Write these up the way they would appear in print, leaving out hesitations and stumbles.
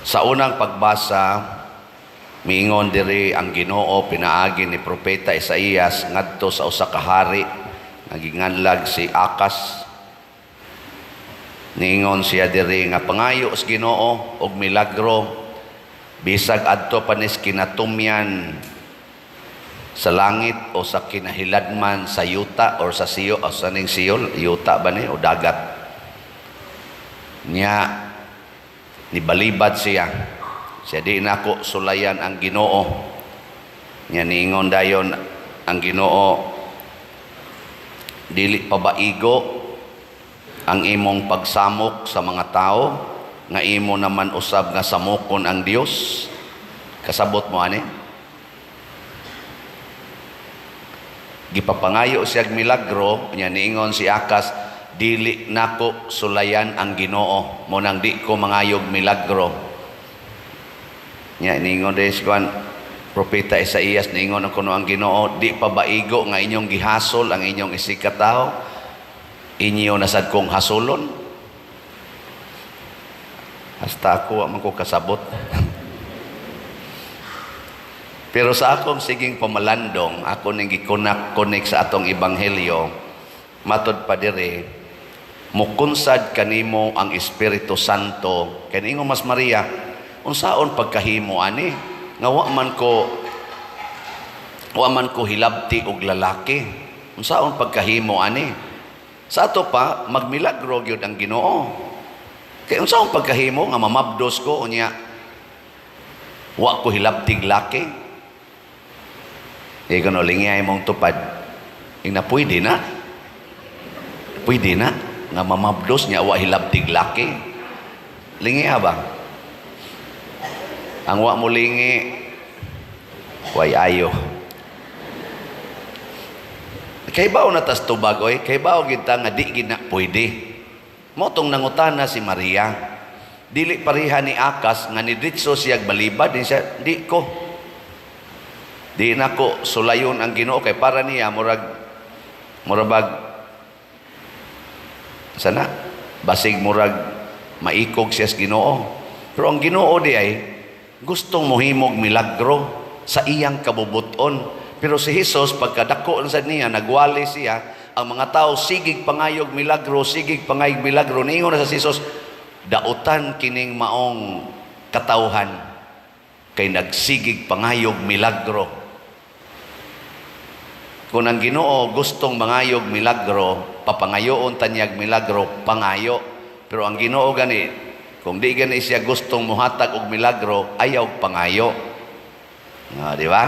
Sa unang pagbasa, miingon diri ang Ginoo pinaagi ni Propeta Isaías ngadto sa usa ka hari nga ginganlag si Akas. Niingon siya diri nga pangayo sa Ginoo og milagro bisag adto pa nis kinatumyan sa langit o sa kinahiladman sa yuta or sa siyo o sa ning siyo, yuta ba ni o dagat niya. Nibalibad siya siya, "Di nako sulayan ang Ginoo." Nya niingon dayon ang Ginoo, "Dili pa ba igo ang imong pagsamok sa mga tao nga imo naman usab nga samokon ang Dios?" Kasabot mo ani? Gipapangayo siya og milagro nya niingon si Akas, "Dili nako sulayan ang Ginoo, mo nang di ko mangayog milagro." Nya niingon din si kuan Propeta Isaías, niingon ang kuno ang Ginoo, "Di pa ba igo nga inyong gihasol ang inyong isigkatawo, inyo nasad kong hasolon?" Hasta ako wa man ko kasabot. Pero sa akong siging pamalandong, ako ning gikonak-konek sa atong ebanghelyo, matod pa diri, mukunsad kanimo ang Espiritu Santo. Kay niingon mas Maria, "Unsaon pagkahimo ani nga wa man ko hilabti og lalaki? Unsaon pagkahimo ani?" Sa ato pa magmilagro gyud ang Ginoo. Kay unsaon pagkahimo nga mamabdos ko unya wa ko hilabtig laki? Di ko no, lingay mong tupad. Ing na pwede na. Pwede na nga mamabdos niya wa hilabtig laki. Lingi ba? Ang wa mo lingi, way ayo. Kay bao na tas tubag oy, kay bao gid ta nga di gid na pwede. Mo tong nangutana si Maria. Dili pareha ni Akas nga nidritso siya balibad din siya, di ko. Di nako sulayon ang Ginoo, kay para niya murag sana basig murag maikog siya sa Ginoo. Pero ang Ginoo di ay gustong mohimog milagro sa iyang kabubuton. Pero si Jesus, pagkadako sa niya, nagwali siya, ang mga tao sigig pangayog milagro, sigig pangayog milagro. Niingon na sa Jesus, "Dautan kining maong katawhan kay nagsigig pangayog milagro." Kung ang Ginoo gustong mangayog milagro, papangayoon tanyag milagro, pangayo. Pero ang Ginoo gani, kung di gani siya gustong muhatag og milagro, ayaw pangayo. No, di ba?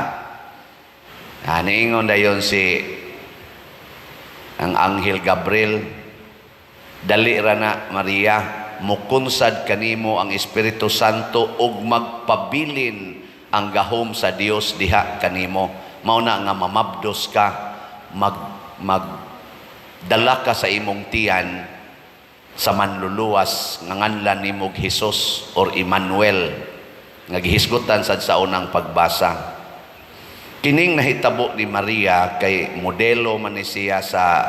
Ah, niingon dayon si ang Anghel Gabriel, "Dali ra na, Maria, mukunsad kanimo ang Espiritu Santo ug magpabilin ang gahom sa Dios diha kanimo. Mao na nga mamabdos ka, mag mag dala ka sa imong tiyan sa manluluwas nga nganlan nimo Hesus or Emmanuel," nga gihisgutan sad sa unang pagbasa. Kining nahitabo ni Maria kay modelo man ni siya sa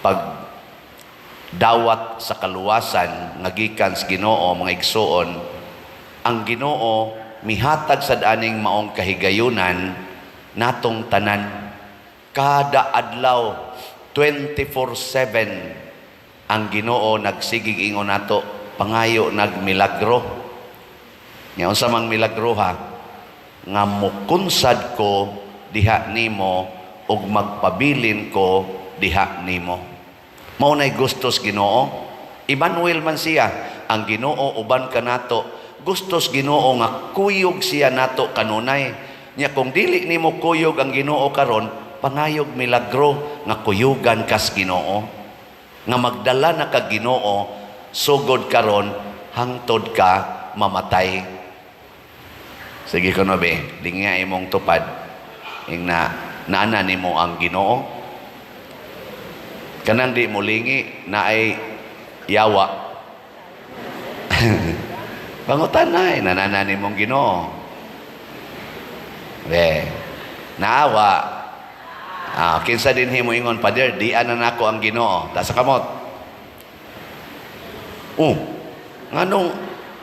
pagdawat sa kaluwasan nga gikan sa Ginoo. Mga igsuon, ang Ginoo mihatag sa aning maong kahigayunan natong tanan kada adlaw, 24/7. Ang Ginoo nagsigig ingon nato, "Pangayo nagmilagro." Nya unsa mang milagro ha? Nga mukunsad ko diha nimo ug magpabilin ko diha nimo. Mao nay gustos Ginoo. Emmanuel man siya, ang Ginoo uban kanato. Gustos Ginoo nga kuyog siya nato kanunay. Nya kung dili nimo kuyog ang Ginoo karon, pangayog milagro nga kuyugan kas Ginoo. Nga magdala na kag Ginoo sugod karon hangtod ka mamatay. Sige ko no be, lingya imong tupad. Ing na naana nimo ang Ginoo. Kanang di mo lingi na ay yawa. Pangutan na ay nanana nimong Ginoo. Be, naawa. Ah, kinsa din himo ingon, "Pader, di ana nako ang Ginoo." Ta sa kamot. Oh, nganong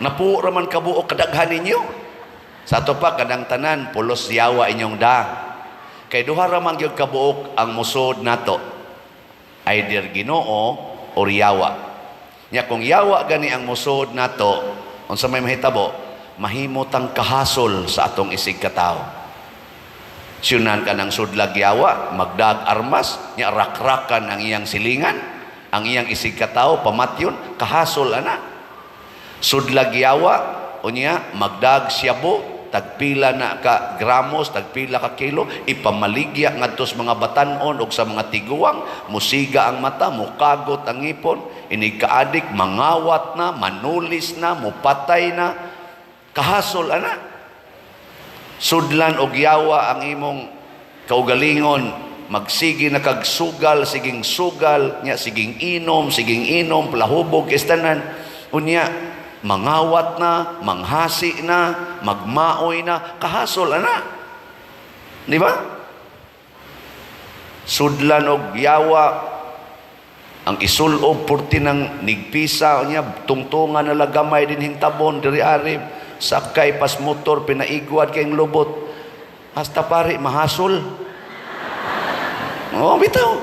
Napuo raman kabuok kadaghan ninyo. Sa ato pa, kanang tanan pulos yawa inyong da. Kay duha ra man gyud kabuok ang musod nato. Either Ginoo or yawa. Nya kung yawa gani ang musod nato, unsa may mahitabo? Mahimo tang kahasol sa atong isig katawo. Siyunan ka ng sudlag yawa, magdag armas, nya rakrakan ang iyang silingan, ang iyang isig katawo, pamatyon, kahasol ana. Sudlag yawa, unya, magdag siyabo, tagpila na ka gramos, tagpila ka kilo, ipamaligya ngadto sa mga batanon o sa mga tiguang, musiga ang mata, mukagot ang ngipon, inig kaadik, mangawat na, manulis na, mupatay na, kahasol ana. Sudlan og yawa ang imong kaugalingon, magsige na kag sugal, siging sugal, nya siging inom, palahubog kistanan, unya mangawat na, manghasi na, magmaoy na, kahasol ana. Di ba? Sudlan og yawa ang isulob purti ng nigpisa niya, tungtungan na lagamay din hintabon diri arib sakay pas motor, pinaigwad kayong lubot, hasta pare mahasol. Oh, bitaw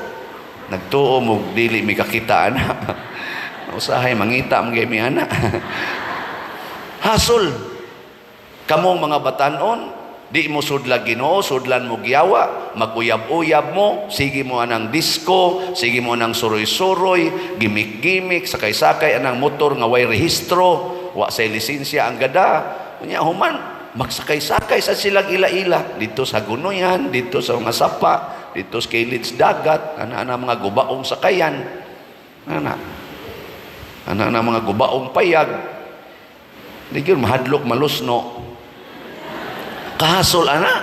nagtuo mo dili mi kakita ana, usahay mangita mo mi ana. Hasol kamong mga batanon, di mo sudlag Ginoo, sudlan mo giyawa, maguyab-uyab mo, sige mo anang disco, sige mo anang suroy-suroy, gimik-gimik, sakay-sakay anang motor nga way rehistro, wa say lisensya ang gada. Unya human magsakay-sakay sa silang ila-ila dito sa Gunoyan, dito sa mga sapa, dito sa kilid dagat, ana-ana mga gubaong sakayan. Ana. Ana-ana mga gubaong payag. Di gyud mahadlok malusno. Kahasol ana.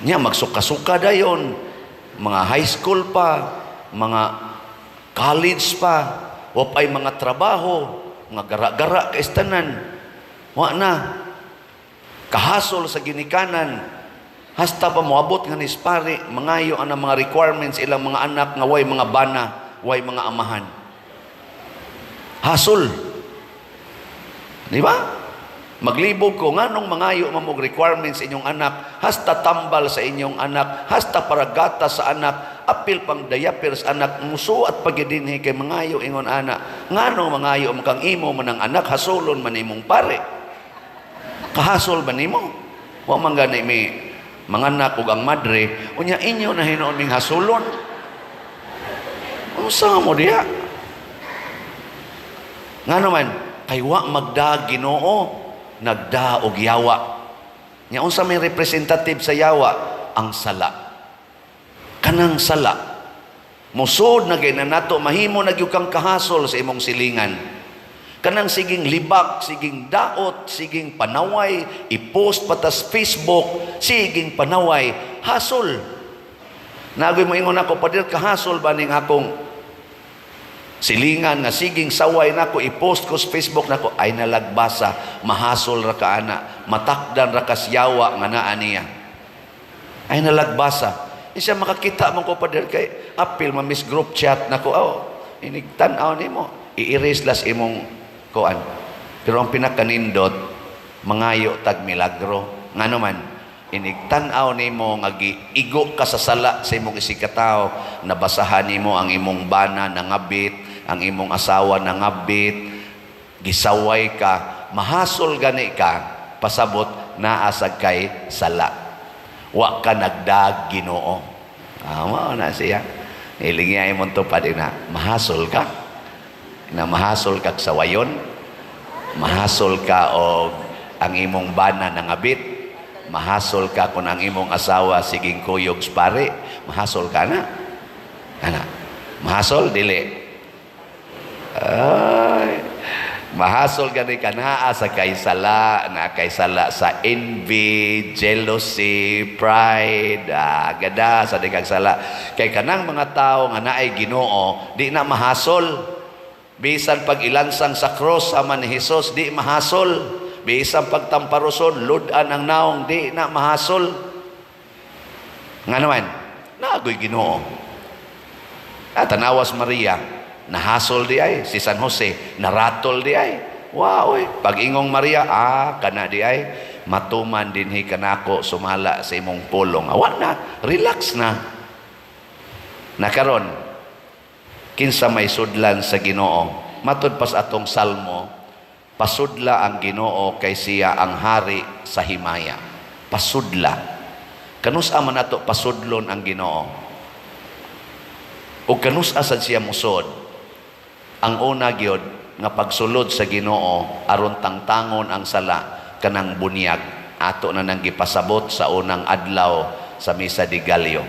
Nya magsuka-suka dayon. Mga high school pa, mga college pa, wa pa'y mga trabaho, mga gara-gara kaistanan. Wa na. Kahasol sa ginikanan. Hasta pa moabot nga ni pare, mangayo ang mga requirements ilang mga anak nga way mga bana, way mga amahan. Hasol. Di ba? Maglibog ko, nganong mangayo man og requirements inyong anak, hasta tambal sa inyong anak, hasta paragata sa anak, apil pang diaper sa anak, musuat pagidinhi kay mangayo ingon ana. Nganong mangayo man kang imo man ang anak, hasolon man imong pare. Kahasol ba nimo? Wa man gani mi manganak ug ang madre, unya inyo na hinuon ming hasulon. Unsa mo diha? Ngano man, kay wa magda Ginoo, nagda og yawa. Nya unsa may representative sa yawa? Ang sala. Kanang sala. Musod na gay na nato, mahimo na gyud kang kahasol sa imong silingan. Kanang siging libak, siging daot, siging panaway, i-post patas Facebook, siging panaway, hasol. Nagoy mo ingon ako, "Pader, kahasol ba ning akong silingan nga siging saway nako, i-post ko sa Facebook nako?" Ay nalagbasa, mahasol ra ka ana, matakdan ra kas yawa nga naa niya. Ay nalagbasa. Isa makakita mo ko, "Pader," kay apil ma-miss group chat nako. Oh, inig tan-aw nimo, i-erase las imong kuan. Pero ang pinakanindot, mangayo tag milagro. Ngano man, inig tan-aw nimo nga giigo ka sa sala sa imong isigkatawo, nabasahan nimo ang imong bana nangabit, ang imong asawa nangabit, gisaway ka, mahasol gani ka, pasabot naa sad kay sala. Wa ka nagdag Ginoo. Ah, mao na siya. Ilingi imong tupad na mahasol ka. Na mahasol kag sawayon, mahasol ka og ang imong bana nangabit, mahasol ka kung ang imong asawa siging kuyog pare, mahasol ka na. Ana. Mahasol dili. Ay, mahasol gani ka naa sa kay sala, na kay sala sa envy, jealousy, pride, ah, gada sa di kag sala. Kay kanang mga tao nga naay Ginoo, di na mahasol. Bisan pag ilansang sa cross sama ni Jesus, di mahasol. Bisan pagtamparoson, ludan ang naong, di na mahasol. Nga naman, naagoy Ginoo. At tanawas Maria, nahasol di ay, si San Jose, naratol di ay. Wa oy, pag-ingong Maria, ah, kana di ay matuman dinhi kanako sumala sa imong pulong. Awa na, relax na. Nakaron, kinsa may sudlan sa Ginoo? Matud pas atong salmo, pasudla ang Ginoo kay siya ang hari sa himaya. Pasudla. Kanus-a man nato pasudlon ang Ginoo? O kanus-a sad siya musod? Ang una gyud nga pagsulod sa Ginoo aron tangtangon ang sala, kanang bunyag, ato na nang gipasabot sa unang adlaw sa Misa de Gallo.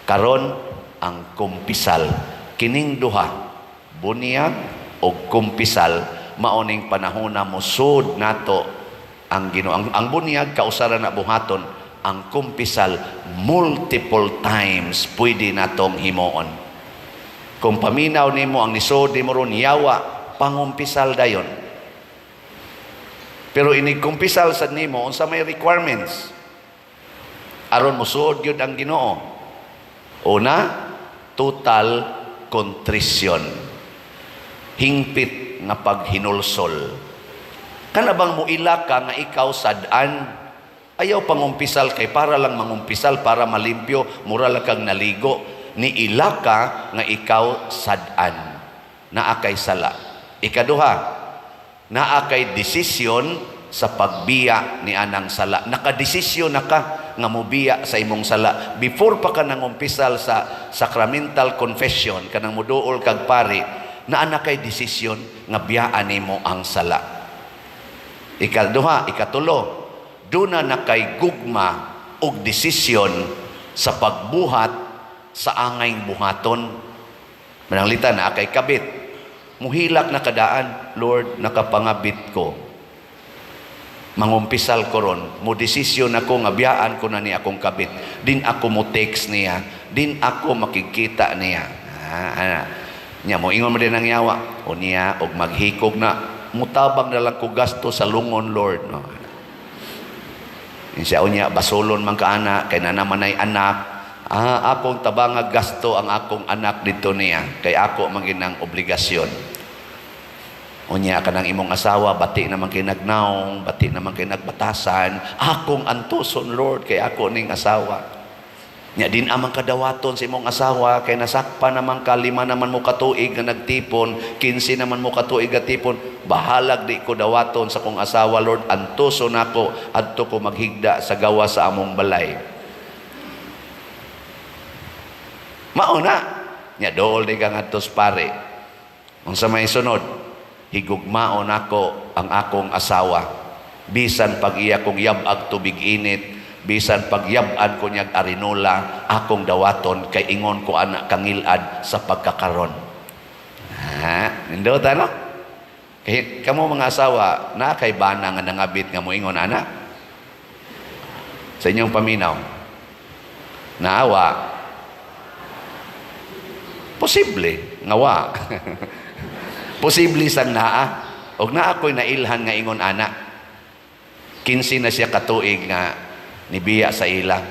Karon, ang kumpisal. Kining duha, bunyag o kumpisal, mao ning panahona musod nato ang Ginoo. Ang bunyag kausaran na buhaton, ang kumpisal multiple times pwede natong himuon. Kung paminaw nimo ang nisod nimo ron yawa, pangumpisal dayon. Pero inig kumpisal sad nimo, unsa may requirements aron mosuod gyud ang Ginoo? Una, total contrition, hingpit nga paghinulsol. Kana bang muila ka nga ikaw sad-an? Ayaw pangumpisal kay para lang mangumpisal para malimpyo, mura lang kang naligo. Ni ila ka nga ikaw sad-an, naa kay sala. Ikaduha, naa kay desisyon sa pagbiya ni anang sala. Nakadesisyon na ka nga mobiya sa imong sala before pa ka nangumpisal sa sacramental confession, kanang muduol kag pari, naa na kay desisyon nga biyaan nimo ang sala. Ikaduha, ikatulo, duna na kay gugma og desisyon sa pagbuhat sa angay buhaton. Mananglitan naa kay kabit, muhilak na kadaan, "Lord, nakapangabit ko, mangumpisal ko ron, mo desisyon ako nga biyaan ko na ni akong kabit, din ako mo text niya, din ako makikita niya." Ah, ana nya mo ingon mo din ang yawa o niya og maghikog na, "Mutabang na lang ko gasto sa lungon, Lord," no? Siya unya basolon man ka ana kay na naman ay anak. Ah, akong tabanga gasto ang akong anak dito niya kay ako man ginang obligasyon. Unya kanang imong asawa bati naman kay nagnaong, bati naman kay nagbatasan, "Akong antuson, Lord, kay ako ning asawa." Nya din amang kadawaton sa imong asawa kay nasakpa naman ka, 5 naman mo katuig nga nagtipon, 15 naman mo katuig nga tipon. "Bahalag di ko dawaton sa kong asawa, Lord, antuson nako, adto ko maghigda sa gawa sa among balay." Mao na. Nya dool di ka ngadto sa pare. Unsa may sunod? Higugmaon nako ang akong asawa. Bisan pag iya kong yab-ag tubig init, bisan pagyab-an ko niyag arinola, akong dawaton kay ingon ko ana kangilad sa pagkakaron. Ha, nindot ano? Kay kamo mga asawa, na kay bana nga nangabit nga moingon ana? Sa inyong paminaw. Naawa. Posible nga wa. Posible sang naa. Og naa ko'y nailhan nga ingon ana. 15 na siya katuig nga nibiya sa ila.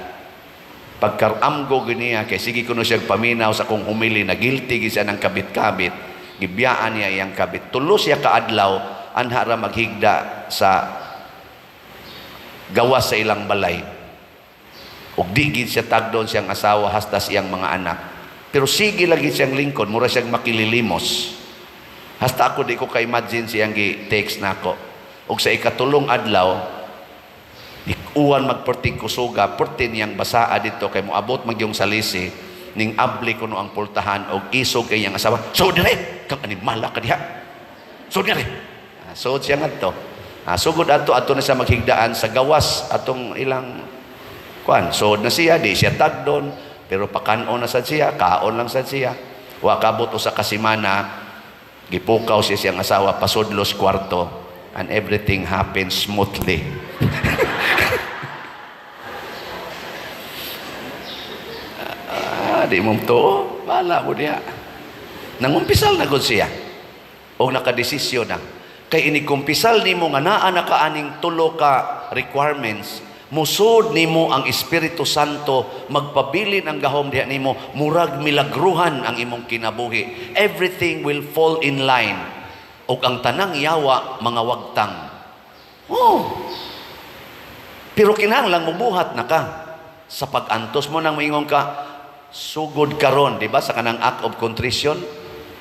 Pagkaramgo niya kay sige kuno siya paminaw sa kong humili na guilty gid siya ng kabit-kabit, gibiyaan niya iyang kabit. 3 siya kaadlaw anha ra maghigda sa gawas sa ilang balay. Ug di gid siya tagdon siyang asawa hasta sa iyang mga anak. Pero sige lagi siyang lingkod, mura siyang makililimos. Hasta ako di ko ka-imagine siyang gi-text nako. Ug sa ikatulong adlaw, uwan magperting kusuga, perti niyang basaa dito kay moabot magyong salisi, ning abli kuno ang pultahan og isog kay iyang asawa. "So dire, kang animala ka diha. So dire." Ah, sugod siya ngadto. Ah, sugod adto, adto na siya maghigdaan sa gawas atong ilang kuan. Sugod na siya, di siya tagdon, pero pakan-on na sad siya, kaon lang sad siya. Wa kabot usa ka semana, gipukaw siya siyang asawa pasudlos kwarto, and everything happened smoothly. Ah, di mo tuo, bala mo diha. Nangumpisal na gud siya. O nakadesisyon na. Kay inikumpisal nimo nga naa na kaaning tulo ka requirements, musod nimo ang Espiritu Santo, magpabilin ang gahom diha nimo, murag milagruhan ang imong kinabuhi. Everything will fall in line. Ug ang tanang yawa mga wagtang. Oh. Pero kinahanglan mubuhat na ka sa pag-antos mo nang moingon ka sugod karon, di ba, sa kanang act of contrition,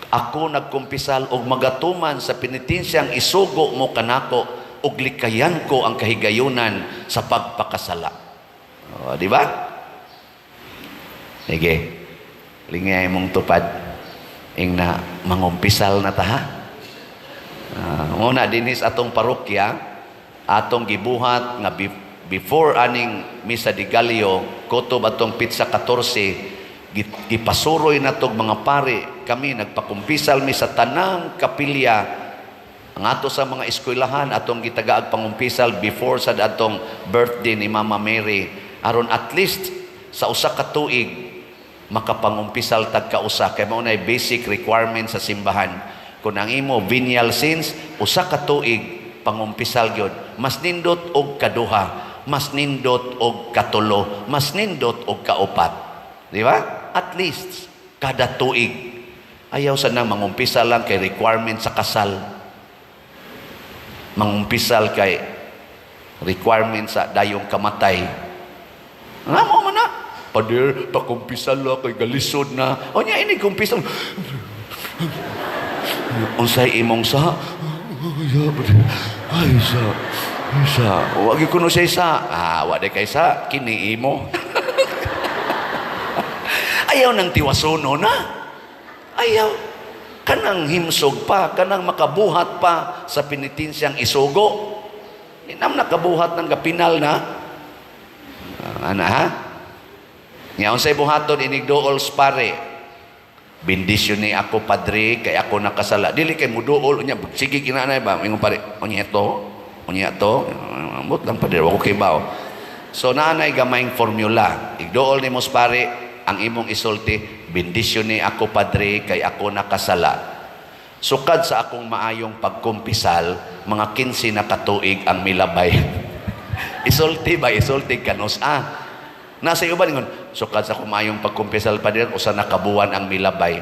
"Ako nagkumpisal og magatuman sa penitensyang isugo mo kanako ug likayan ko ang kahigayunan sa pagpakasala." Oh, di ba? Sige. Lingay mong tupad. Ing na mangumpisal na ta, ha. Muna dinis atong parokya, atong gibuhat nga before aning Misa de Gallo, kutob atong petsa 14, gipasuroy natog mga pare kami, nagpakumpisal mi sa tanang kapilya. Ang ato sa mga eskwelahan, atong gitagaag pangumpisal before sa atong birthday ni Mama Mary, aron at least sa usa ka tuig makapangumpisal tag kausa, kay mao nay basic requirement sa simbahan. Kung ang imo venial sins, usa ka tuig pangumpisal gyud. Mas nindot og kaduha, mas nindot og katulo, mas nindot og kaupat, di ba? At least kada tuig. Ayaw sa nang mangumpisal lang kay requirement sa kasal, mangumpisal kay requirement sa dayong kamatay. Nga mo man na, "Pader, pakumpisal la kay galisod na." O nya ini kumpisal. "Unsay imong sa?" "Ay, sa. Ay, sa. Wa gyud kuno siya sa." "Ah, wa di kay sa, kini imo." Ayaw nang tiwasono na. Ayaw. Kanang himsog pa, kanang makabuhat pa sa penitensyang isugo. Inam nakabuhat ng kapinal na. Ah, ana ha? Nga unsay buhaton inig duol sa pare? "Bendisyon ni ako, padre, kay ako nakasala." Dili kay muduol unya sige kinanay ba ingon pare, "Unya to, unya to, ambot lang, padre, wa ko kibaw." So naanay gamayng formula. Igduol nimo sa pare, ang imong isulti, "Bendisyon ni ako, padre, kay ako nakasala. Sukad sa akong maayong pagkumpisal, mga 15 na katuig ang milabay." Isulti ba? Isulti kanus ah. Nasa iyo ba ningon, "Sukad sa akong maayong pagkumpisal, pader, usa na kabuwan ang milabay.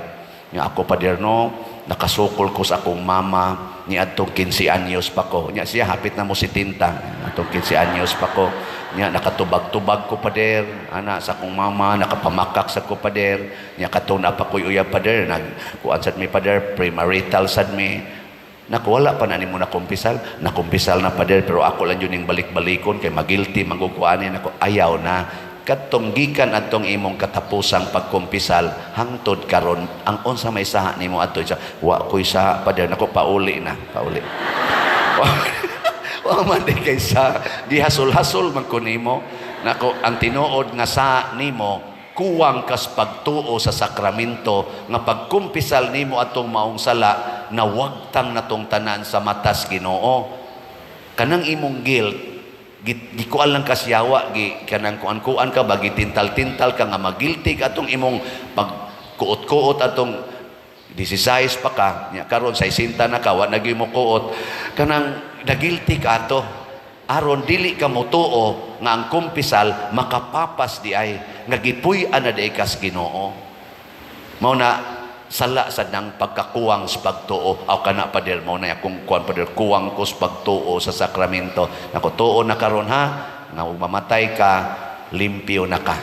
Nga ako, pader, no, nakasukol ko sa akong mama ni adtong 15 anyos pa ko." Nya siya hapit na mo si tinta. "Atong 15 anyos pa ko. Nya nakatubag-tubag ko, pader, ana sa akong mama, nakapamakak sa ko, pader. Nya katong na pa ko'y uyab, pader, nag kuan sad mi, pader, premarital sad mi." "Naku, wala pa na nimo nakumpisal." "Nakumpisal na, pader, pero ako lang yun yung balik-balikon kay magilty magukuanin ako." Ayaw na. Katong gikan atong imong katapusang pagkumpisal hangtod karon, ang unsa may saha nimo adto siya? "Wa ko'y saha, pader." Nako, pauli na, pauli. Wa man di kay sa gihasol-hasol man ko nimo. Nako, ang tinuod nga sa nimo, kuwang kas pagtuo sa sakramento nga pagkumpisal nimo atong maong sala, nawagtang natong tanan sa matas Ginoo. Kanang imong guilt, gikuan lang kasyawa, gi kanang kuan-kuan ka ba, gitintal-tintal ka nga magilty ka atong imong pag kuot-kuot atong 16 pa ka nya. Karon sa 60 na ka, wa na gyud mo kuot, kanang nagilty ka ato aron dili ka motuo nga ang kumpisal makapapas di ay nga gipuy-an na di kas Ginoo. Mao na sala sa nang pagkakuwang sa pagtuo. "Aw kana, pader, mao na akong kuan, pader, kuwang ko sa pagtuo sa sakramento." Nako, tuo na karon ha, nga ug mamatay ka, limpyo na ka.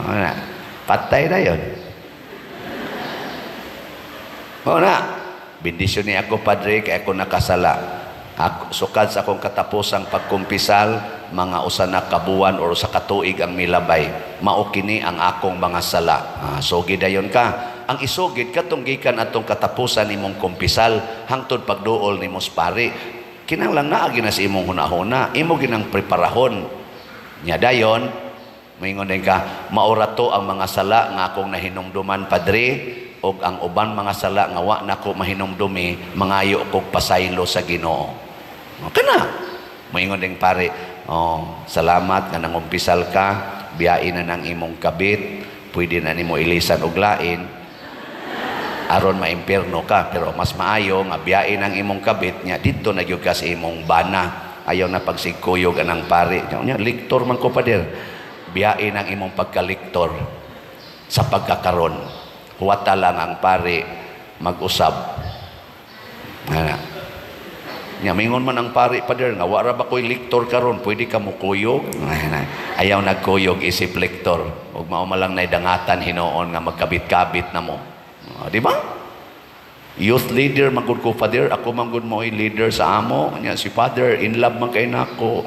Ah, na. Patay na yon. Mao na, "Bendisyon ni ako, padre, kay ako nakasala. Ako, sukad sa akong katapusang pagkumpisal, mga usa na kabuwan or sa katuig ang milabay. Mao kini ang akong mga sala." Ah, sugid dayon ka. Ang isugid katong gikan atong katapusan nimong kumpisal hangtod pagduol nimo sa pari. Kinahanglan naa gyud na sa imong hunahuna, imo ginang preparahon. Nya dayon, moingon din ka, "Maura to ang mga sala nga akong nahinumduman, padre, og ang uban mga sala nga wa nako mahinumdumi, mangayo kog pasaylo sa Ginoo." O, kana. Moingon ding pare, "Oh, salamat nga nangumpisal ka, biyain na ng imong kabit, pwede na nimo ilisan og lain, aron maimpierno ka, pero mas maayo nga biyain ang imong kabit nya didto na gyud ka sa imong bana. Ayaw na pagsigkuyog anang pare." Nya, "Liktor man ko, pader." "Biyain ang imong pagkaliktor sa pagkakaron. Huwata lang ang pare mag-usab." Ana. Nya mingon man ang pari, "Pader, nga wa ra ba ko'y lektor karon, pwede ka mokuyog?" Ana. Ayaw nagkuyog isip lektor. Ug mao man lang nay dangatan hinuon nga magkabit-kabit na mo. Ah, di ba? Youth leader man gud ko, Father. Ako man gud mo'y leader sa amo. Nya si Father in love man kay nako.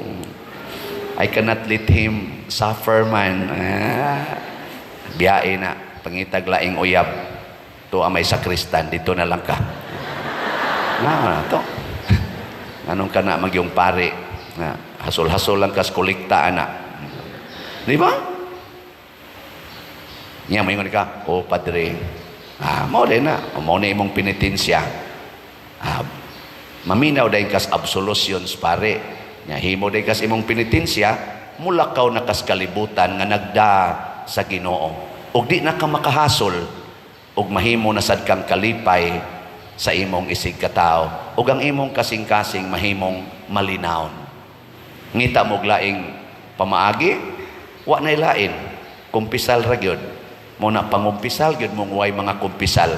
I cannot let him suffer man. Ah, biyae na. Pangitag laing uyab. To may sakristan, dito na lang ka. Na, to. Anong ka na magyong pare? Na, hasol-hasol lang kas kolekta ana. Di ba? Nya moingon ka, "Oh padre," ah, mao din na, mao na imong penitensya. Ah, maminaw dayon kas absolutions, pare. Nya himo dayon kas imong penitensya, mulakaw na kas kalibutan nga nagda sa Ginoo. Ug di na ka makahasol ug mahimo na sad kang kalipay sa imong isig katao ug ang imong kasing-kasing mahimong malinawon. Ngita mo laing pamaagi, wa nay lain. Kumpisal ra gyud. Mo na pangumpisal gyud mong way mga kumpisal.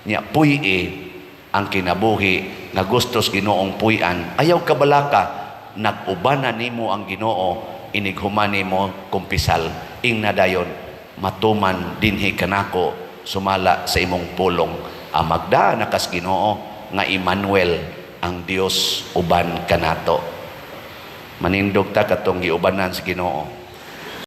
Nya puy-i ang kinabuhi nga gustos Ginoong puy-an. Ayaw kabalaka, nag-ubanan nimo ang Ginoo inig human nimo kumpisal. Ing nadayon matuman dinhi kanako sumala sa imong pulong. Ang magda nakas Ginoo nga Emmanuel, ang Dios uban kanato. Manindog ta katong giubanan sa Ginoo.